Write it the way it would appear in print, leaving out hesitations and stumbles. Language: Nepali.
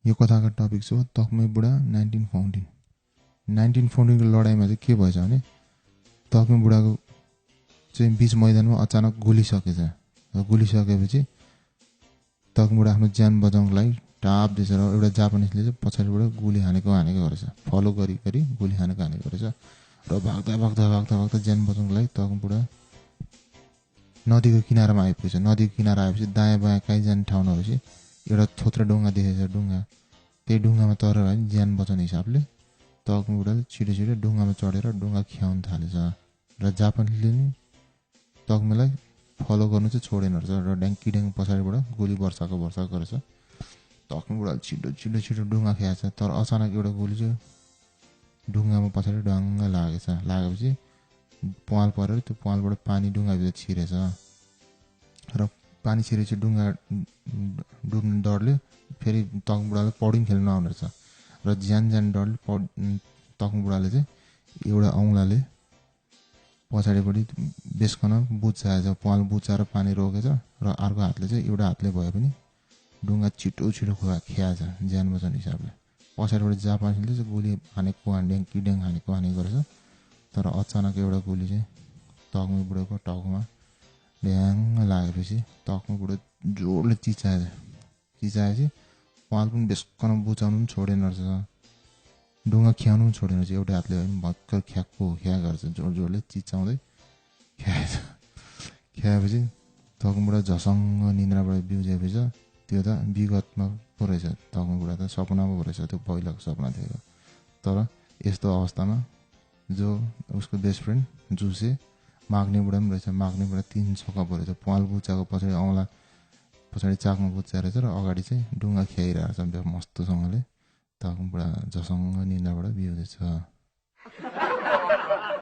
यो कथाको टपिक छ तकमै बुढा 1914 1914 को लडाईँमा चाहिँ के भएछ भने तकमै बुढाको चाहिँ बीच मैदानमा अचानक गोली सकेछ र गोली सकेपछि तकमै बुढा आफ्नो ज्यान बचाउनको लागि टाप दिएछ र एउटा जापानिजले चाहिँ पछाडिबाट गोली हानेको रहेछ फलो गरी गरी गोली हानेको रहेछ र भाग्दा भाग्दा भाग्दा भाग्दा ज्यान बचाउनको लागि तकमै बुढा नदीको किनारामा आइपुगेछ नदीको किनारा आएपछि दायाँ बायाँ कहीँ जाने ठाउँ नभएपछि एउटा थोत्रो डुङ्गा देखेछ डुङ्गा त्यही डुङ्गामा तरेर भए ज्यान बचाउने हिसाबले तकमै बुढाले छिटो छिटो डुङ्गामा चढेर डुङ्गा खियाउन थालेछ र जापानले नि तकमेलाई फलो गर्नु चाहिँ छोडेन रहेछ र ड्याङ्की ड्याङ पछाडिबाट गोली वर्षाको गरेछ तकमै बुढाले छिटो छिटो छिटो डुङ्गा खियाएछ तर अचानक एउटा गोली चाहिँ डुङ्गामा पछाडि ढङ्ग लागेपछि पाल परेर त्यो पालबाट पानी डुङ्गाभित्र छिरेछ र पानी छिरेपछि डुङ्गा डुब्ने डरले फेरि तकमै बुढाले पौडी पनि खेल्न नआउने रहेछ र ज्यान डरले तकमै बुढाले चाहिँ एउटा औँलाले पछाडिपट्टि बेसकन बुच्चाएछ पाल बुच्चाएर पानी रोकेछ र अर्को हातले चाहिँ एउटा हातले भए पनि डुङ्गा छिटो छिटो खियाएछ ज्यान बचाउने हिसाबले पछाडिबाट जापानिजले चाहिँ गोली हानेको गरेछ तर अचानक एउटा गोली चाहिँ तकमै बुढाको टाउकोमा ढ्याङ्ग लागेपछि तकमै बुढा जोडले चिचाएपछि पाल पनि बेसकन बुचाउनु पनि छोडेन रहेछ डुङ्गा खियाउनु पनि छोडेन रहेछ एउटा हातले भर्खर खिया गर्छ जोडले चिचाउँदै खियाएपछि तकमै बुढा झसङ्ग निन्द्राबाट बिउजेपछि त्यो त विगतमा पो रहेछ तकमै बुढा त सपनामा पो रहेछ त्यो पहिलाको सपना थियो तर यस्तो अवस्थामा जो उसको बेस्ट फ्रेन्ड जुसे माग्ने बुढा पनि रहेछ माग्ने बुढा 3 छक्का पो रहेछ पाल बुच्चाको पछाडि औँला पछाडि चाकमा बुच्चा रहेछ र अगाडि चाहिँ डुङ्गा खियाइरहेको छ मस्तसँग तकमै बुढा झसङ्ग निन्द्राबाट बिउजेछ